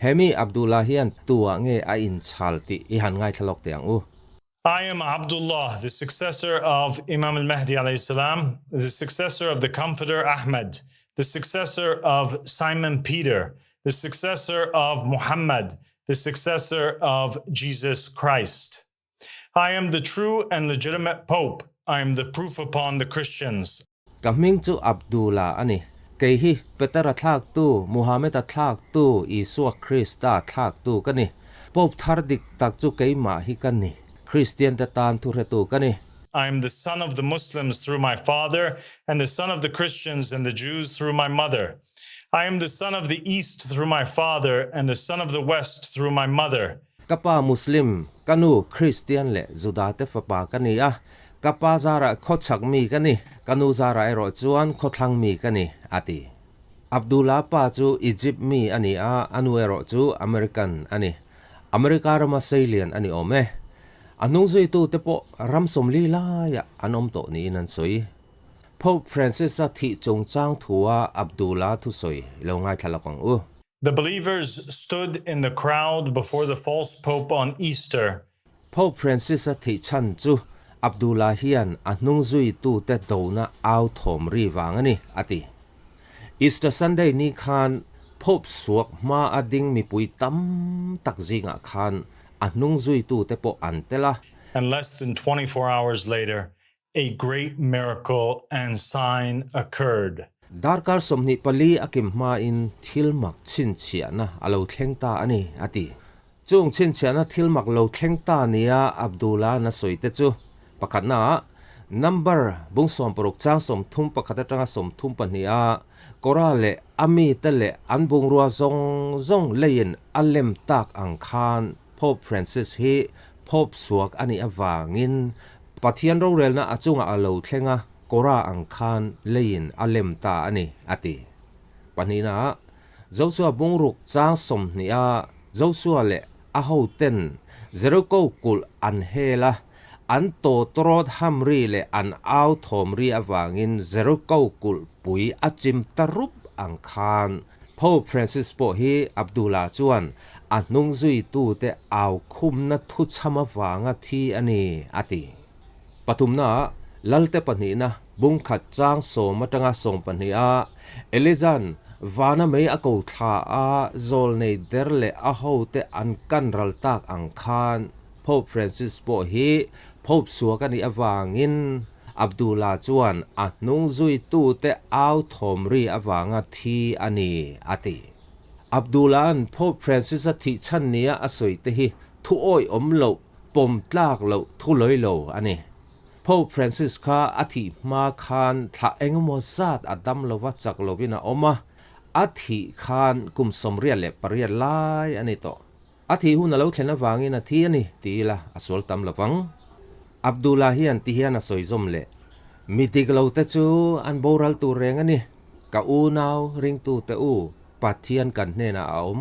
Hemi Abdullah hian tuah nge a inchhal tih i han ngaithla lawk teh ang u. I am Abdullah, the successor of Imam al-Mahdi alayhi salam, the successor of the Comforter Ahmad, the successor of Simon Peter, the successor of Muhammad, the successor of Jesus Christ. I am the true and legitimate Pope. I am the proof upon the Christians. Ka hming chu Abdullah a ni. Kei hi Petera thlaktu, Muhammad-a thlaktu, Isua Krista thlaktu ka ni. Pope thar dik tak chu keimah hi ka ni. Kristiante tan thuhretu ka ni. I am the son of the Muslims through my father and the son of the Christians and the Jews through my mother. I am the son of the East through my father and the son of the West through my mother. Ka pa Muslim, ka nu Kristian leh Judate fapa ka ni a, ka pa zarah khawchhak mi ka ni, ka nu zarah erawh chuan khawthlang mi ka ni, a ti. Abdullah pa chu Egypt mi a ni a, a nu erawh chu American a ni. America rama seilian a ni awm e. A hnungzuitute pawh ram sawmli laiah an awm tawh niin an sawi. Pope Francis-a thih chungchang thua Abdullah thusawi lo ngaithla lawk ang u. The believers stood in the crowd before the false pope on Easter. Pope Francis-a thih chhan chu Abdullah hian a hnungzuitute dona au thawm ri vang a ni, a ti. Easter Sunday ni khan Pope suak hma a ding mipui tam tak zingah khan a hnungzuitute pawh an tel a. And less than 24 hours later, A great miracle and sign occurred. Darkar 24 a kim hmain thil mak chhinchhiahna a lo thleng ta a ni, a ti. Chung chhinchhiahna thil mak lo thleng ta nia Abdullah na sawi te chu, pakhatnaah, number bung 60 chang 31 atanga 32 a Kora leh a mite leh an bungrua zawng zawng leiin a lem tak ang khan Pope Francis hi Pope suak a nih avangin Pathian rorelna a chungah a lo thleng a, Kora ang khan leiin a lem ta a ni, a ti. Pahnihna, Josua bungruk chang 20 a Josua leh a hoten Jeriko kulh an hel a, an tawtrawt hamri leh an au thawm ri avangin Jeriko kulh pui a chim ta rup ang khan Pope Francis pawh hi Abdullah chuan a hnungzuitute au khumna thuchham avanga thi a ni, a ti. Pathumna, Lalte pahnihna, bung khat chang 10 atanga 12 a Eliza'n vana mei a ko thla a, zawl nei der leh a hote an kan ral tak ang khan Pope Francis pawh hi Pope suak a nih avangin Abdullah chuan a hnungzuitute au thawm ri avanga thi a ni, a ti. Abdullah-a'n Pope Francis-a thih chhan nia a sawi te hi thu awih awm loh, pawm tlak loh thu lawi lo a ni. Pope Francis kha a thih hma khan thla engemaw zat a dam lova chak lovin a awm a, a thih khan kum 88 lai a ni tawh. A thih hun a lo thlen avangin a thi a ni, ti ila a sual tam lo vang. Abdullah hian ti hian a sawi zawm leh, Mi dik lo te chu an boral tur reng a ni. Ka unau ringtute u, Pathian kan hnenah a awm.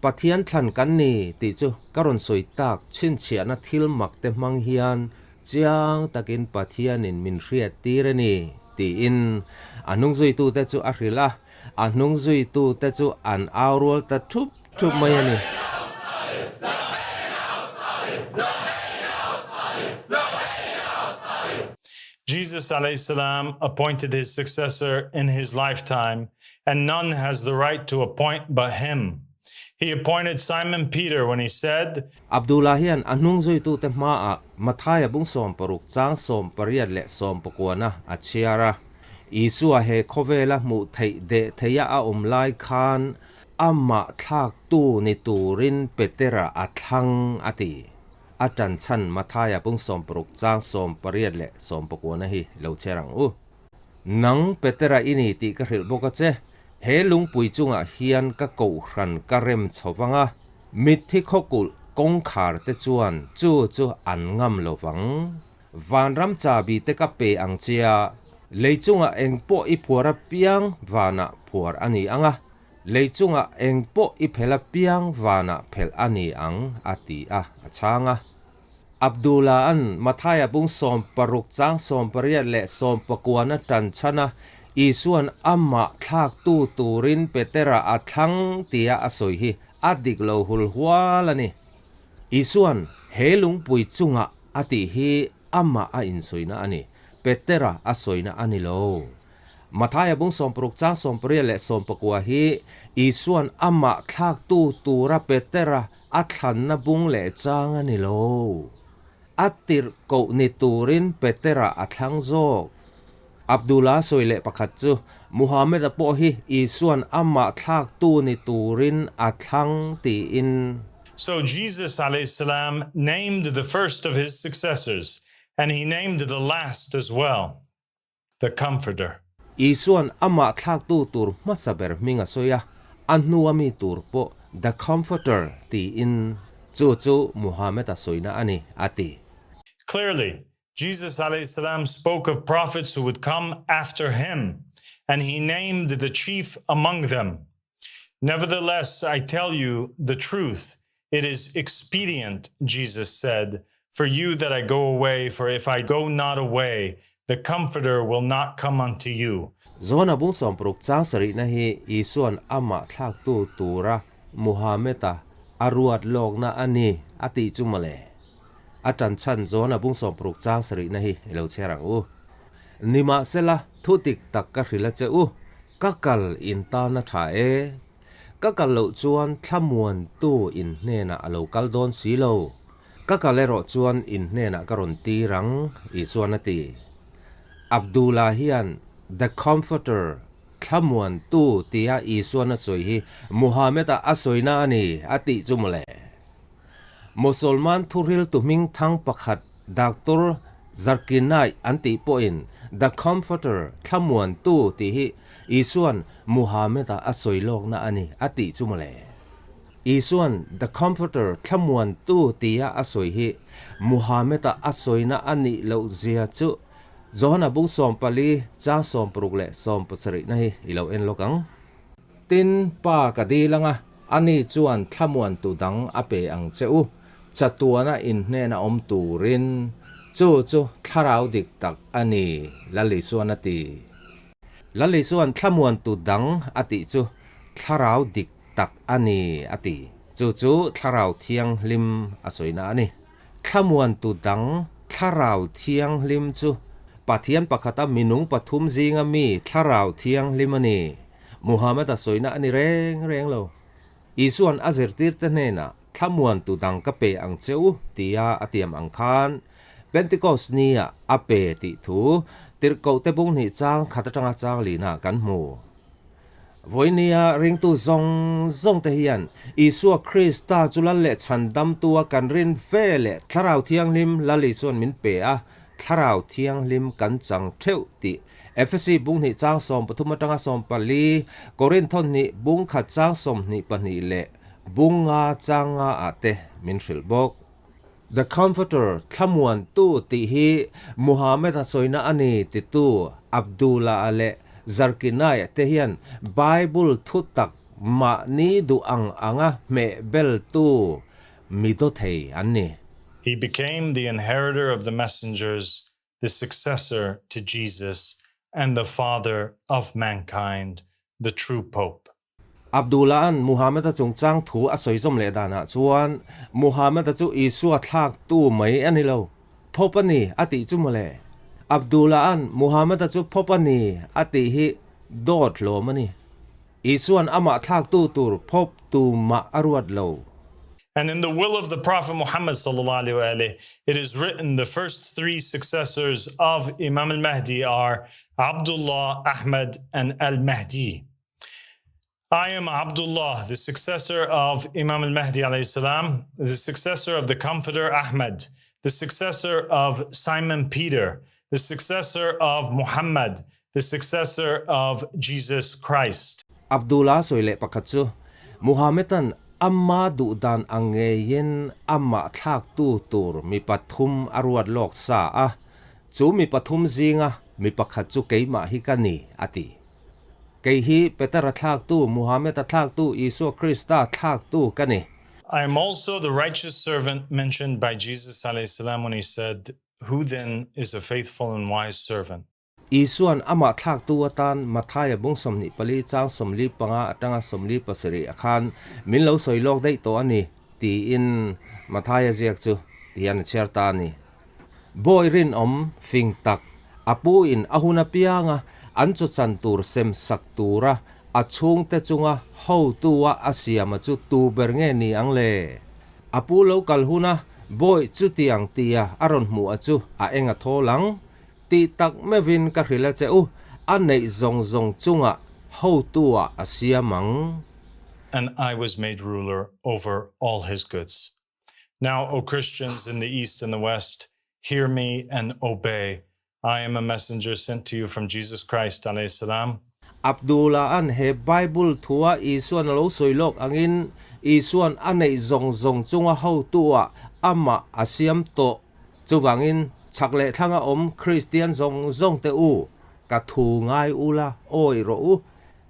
Pathian thlan kan ni tih chu ka rawn sawi tak chhinchhiahna thil mak te hmang hian chiang takin Pathianin min hriat tir a ni, tiin a hnungzuitute chu a hrilh a. A hnungzuitute chu an au rual ta thup thup mai a ni. Jesus alayhi salam appointed his successor in his lifetime, and none has the right to appoint but him. He appointed Simon Peter when he said, Abdullah hian a hnungzuitute hmaah Mathaia bung 60 chang 18 leh 19 a chhiar a. Isua he khawvela hmuh theih deh theiha a awm lai khan amah thlaktu ni turin Petera a thlang a ti. A tan chhan Mathaia bung 60 chang 18 leh 19 hi lo chhiar ang u. Nang Petera i ni tih ka hrilh bawk a che, he lungpui chungah hian ka kohhran ka rem chho vang a, mitthi khawkulh kawngkhar te chuan chu chu an ngam lo vang. Vanram chabi te ka pe ang che a, lei chungah eng pawh i phuar apiang vanah phuar a ni ang a, lei chungah eng pawh i phelh apiang vanah phelh a ni ang, a ti a, a chhang a. Abdullah-a'n Mathaia bung 60 chang 18 leh 19 a tan chhan a, Isua'n amah thlaktu turin Petera a thlang tia a sawi hi. a dik lo hul hual a ni. Isua'n he lungpui chungah a tih hi amah a insawina a ni, Petera a sawina a ni lo. Mathaia bung 60 chang 18 leh 19 hi Isua'n amah thlaktu tura Petera a thlanna bung leh chang a ni lo. A tirh koh ni turin Petera a thlang zawk. Abdullah sawi leh pakhat chu Muhammad-a pawh hi Isua'n amah thlaktu ni turin a thlang tiin. So Jesus alayhi salam named the first of his successors and he named the last as well, the Comforter. Isua'n amah thlaktu tur hmasa ber hming a sawi a, a hnua mi tur pawh the Comforter tiin chu chu Muhammad-a sawina a ni, a ti. Clearly, Jesus alayhi salam spoke of prophets who would come after him, and he named the chief among them. Nevertheless, I tell you the truth. It is expedient, Jesus said, for you that I go away, for if I go not away, the Comforter will not come unto you. Johana bung 60 chang sarihna hi Isua'n amah thlaktu tura Muhammad-a a ruat lawkna a ni a tih chu mawle. A ṭan chhan Johana bung 60 chang sarihna hi i lo chhiar ang u. Nimahsela, thu dik tak ka hrilh a che u, ka kal in tan a ṭha e. Ka kal loh chuan thlamuantu in hnenah a lo kal dawn si lo. Ka kal erawh chuan in hnenah ka rawn tir ang, Isua'n a ti. Abdullah hian The Comforter, Thlamuantu, tia Isua'n a sawi hi Muhammad-a a sawina a ni, a tih chu mawle. Mosolman thuhriltu hming thang pakhat Doctor Zakir Naik an tih pawhin The Comforter, Thlamuantu, tih hi Isua'n Muhammad-a a sawi lawkna a ni a tih chu mawle. Isua'n The Comforter, Thlamuantu, tia a sawi hi Muhammad-a a sawina a nih loh zia chu Johana bung 14 chang 60 leh 70 na hi i lo en lawk ang. Tin, Pa ka dil anga, ani chuan thlamuantu dang a pe ang che u, chatuana inhnena awm turin. Chu chu thlarau dik tak a ni, Lal Isuan a ti. Lal Isuan thlamuantu dang a tih chu thlarau dik tak a ni a ti. Chu chu thlarau thianghlim a sawina a ni. Thlamuantu dang thlarau thianghlim chu Pathian pakhata minung pathum zinga mi thlarau thianghlim a ni. Muhammad-a sawina a ni reng reng lo. Isua'n a zirtirte hnenah thlamuantu dang ka pe ang che u tia a tiam ang khan Pentecost nia a pe tih thu Tirhkohte bung hnih chang khat atanga chang lina kan hmu. Vawinia ringtu zawng zawngte hian Isua Krista chu lal leh chhandamtua kan rin ve leh Thlarau Thianghlim Lal Isua'n min pe a, Thlarau Thianghlim kan chang theuh tih Efesi bung hnih chang 13 atanga 14, Korinth hnih bung khat chang 22 leh bung nga chang nga ah te min hrilh bawk. The Comforter, Thlamuantu, tih hi Muhammad-a sawina a ni titu Abdullah-a leh Zarkinai-a te hian Bible thu tak mahni duh ang anga hmeh beltu mi dawthei an ni. He became the inheritor of the messengers the successor to Jesus and the father of mankind, the true pope. Abdullah-a'n Muhammad-a chungchang thu a sawi zawm leh danah chuan Muhammad-a chu Isua thlaktu mai a ni lo, Pope a ni a tih chu mawle. Abdullah-a'n Muhammad-a chu Pope a ni a tih hi dawt hlawm a ni. Isua'n amah thlaktu tur Pope tumah a ruat lo. And in the will of the Prophet Muhammad sallallahu alaihi it is written the first three successors of Imam al-Mahdi are Abdullah, Ahmad, and al-Mahdi. I am Abdullah, the successor of Imam al-Mahdi alayhi salam, the successor of the Comforter Ahmad, the successor of Simon Peter, the successor of Muhammad, the successor of Jesus Christ. Abdullah sawi leh pakhat chu Muhammad-a'n ama duh dan ang ngeiin amah thlaktu tur mi pathum a ruat lawk sa a, chu mi pathum zinga mi pakhat chu keimah hi ka ni, a ti. Kei hi Peter-a thlaktu, Muhammad-a thlaktu, Isua Krista thlaktu ka ni. I am also the righteous servant mentioned by Jesus alayhi salam when he said, Who then is a faithful and wise servant? Isuan amah thlaktu atan Mathaia bung 24 chang 45 atanga 47 ah khan min lo sawi lawk daih tawh a ni, tiin Mathaia ziak chu tihian a chhiar ta a ni. Bawi rinawm fing tak, a pu in a hun apianga an chaw chan tur sem sak tura a chhungte chunga hotu-a a siama chu tu ber nge ni ang le? A pu lo kal huna bawi chutiang tia a rawn hmuh a chu a eng a thawl ang. Tih tak meuhin ka hrilh a che u, a neih zawng zawng chungah hotu-ah a siam ang. And I was made ruler over all his goods. Now, O Christians in the East and the West, hear me and obey. I am a messenger sent to you from Jesus Christ, alayhi salam. Abdullah-a'n he Bible thua Isua'n a lo sawi lawk angin Isua'n a neih zawng zawng chunga hotu-ah amah a siam tawh. Chuvangin, chhak leh thlanga awm Kristian zawng zawng te u, ka thu ngai ula awi rawh u,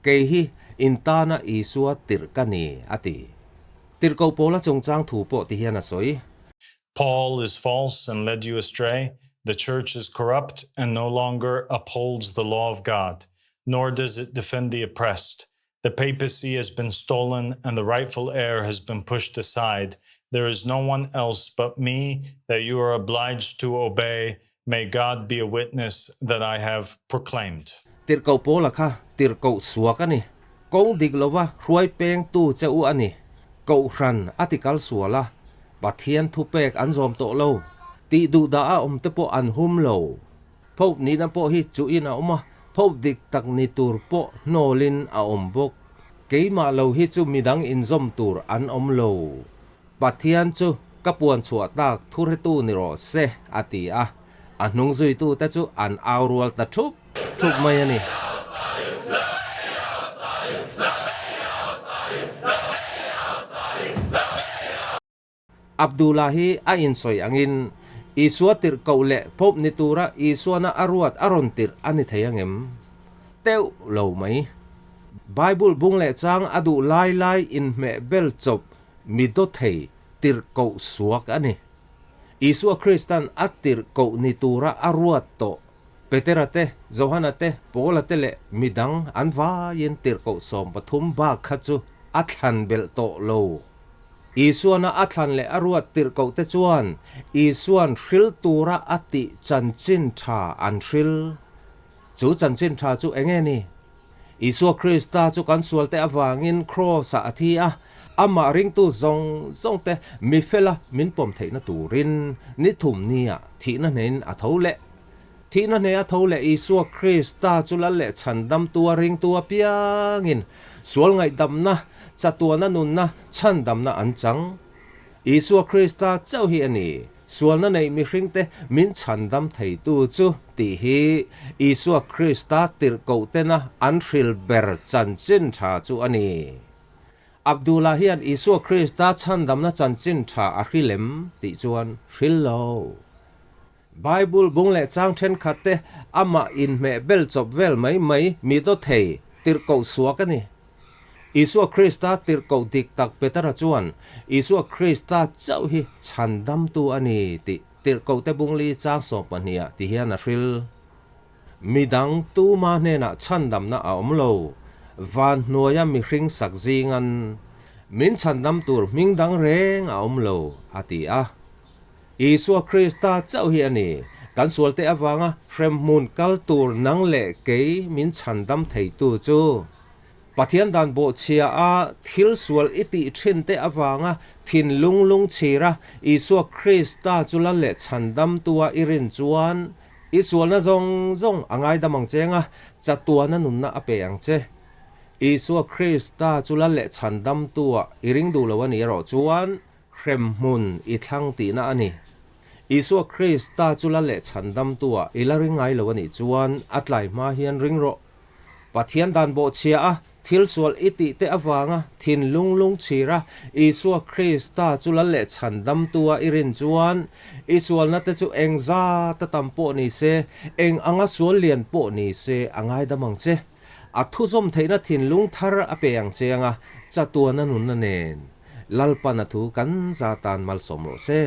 kei hi in tana Isua tirh ka ni, a ti. Tirhkoh Paula chungchang thu pawh ti hian a sawi. Paul is false and led you astray, the church is corrupt and no longer upholds the law of God, nor does it defend the oppressed. The papacy has been stolen and the rightful heir has been pushed aside. There is no one else but me that you are obliged to obey. May God be a witness that I have proclaimed. Tirhkoh Paula kha tirhkoh suak a ni. Kawng dik lova hruai pengtu che u a ni. Kohhran a ti kal sual a, Pathian thupek an zawm tawh lo. Tih duh dah a awm te pawh an hum lo. Pope nihna pawh hi chuhin a awm a, Pope dik tak ni tur pawh hnawlin a awm bawk. Keimah lo hi chu midang inzawm tur an awm lo. Pathian chu ka puan chhuah tak thuhretu ni rawh se, a ti a. A hnung zuitute chu an au rual ta thup thup mai a ni. Abdullah hi a insawi angin Isua tirh koh leh Pope ni tura Isuana a ruat a rawn tirh a ni thei angem? Teuh lo mai. Bible bung leh chang a duh lai lai inhmeh bel chawp mi daw thei tirh koh suak a ni. Isua Kristan a tirh koh ni tura a ruat tawh Petera te, Johana te, Paula te leh midang an vaiin tirh koh 13 bak kha chu a thlan belh tawh lo. Isuana a thlan leh a ruat tirhkoh te chuan Isuan hril tura a tih chanchin tha an hril. Chu chanchin tha chu eng nge ni? Isua Krista chu kan sualte avangin Kraws-ah a thi a, amah ringtu zawng zawng te mi fela min pawm theihna turin ni thum nia thihna hnein a tho leh. Thihna hneh a tho leh Isua Krista chu lal leh chhandamtu a ringtu apiangin sual ngaihdamna, chatuana nunna, chhandamna an chang. Isua Krista chauh hi a ni, sualna neih mihringte min chhandam theitu chu tih hi Isua Krista tirhkohtena an hril ber chanchin tha chu a ni. Abdullah hian Isua Krista chhandamna chanchin tha a hril em tih chuan hril lo. Bible bung leh chang thenkhat te amah inhmeh bel chawp vel mai mai mi daw thei tirhkoh suak a ni. Isua Krista tirhkoh dik tak Petera chuan Isua Krista chauh hi chhandamtu a ni tih tirhkoh te bung li chang 12 ah ti hian a hril. Midang tuma hnenah chhandamna a awm lo. Van hnuaia mihring sak zingan min chhandam tur hming dang reng a awm lo, a ti a. Isua Krista chauh hi a ni. Kan sualte avanga hremhmun kal tur nang leh kei min chhandam theitu chu. Pathian dan bawhchhia a thil sual i tih thin te avanga thinlung lungchhira Isua Krista chu lal leh chhandamtua i rin chuan i sualna zawng zawng a ngaidam ang che nga chatuana nunna a pe ang che. Isua Krista chu lal leh chhandamtua i ring duh lo a nih erawh chuan Hremhmun i thlang tihna a ni. Isua Krista chu la leh chhandamtua i la ring ngai lo a nih chuan a tlai hma hian ring rawh. Pathian dan bawhchhia a, thil sual i tih te avanga thinlung lungchhir a, Isua Krista chu la leh chhandamtua i rin chuan i sualna te chu eng zat a tam pawh ni se, eng anga sual lian pawh ni se a ngaidam ang che. A thuzawm theihna thinlung thar a pe ang che anga chatuana nunna nen. Lalpan a thu kan za tan malsawm rawh se.